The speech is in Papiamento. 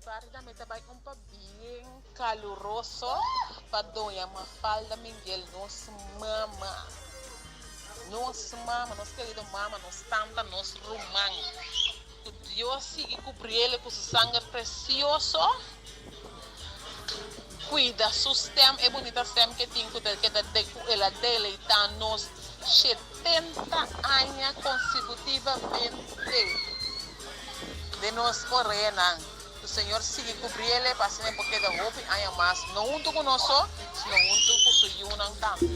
parti tambe ta bai un pabien kaluroso pa Doña Mafalda Minguel, nos mama. Nos mama, nos kerido mama, nos tanta, nos ruman. Ku Dios sigui kubriele ku su sanger presioso. Kuida su stem, e bunita stem ke tin ku ta keda ku el a deleitá nos shetenta aña konsekutivamente den nos oreanan. Ku Señor sigui kubriele pa asina e por keda hopi aña mas, no huntu ku nos so, sino huntu ku su yunan tambe.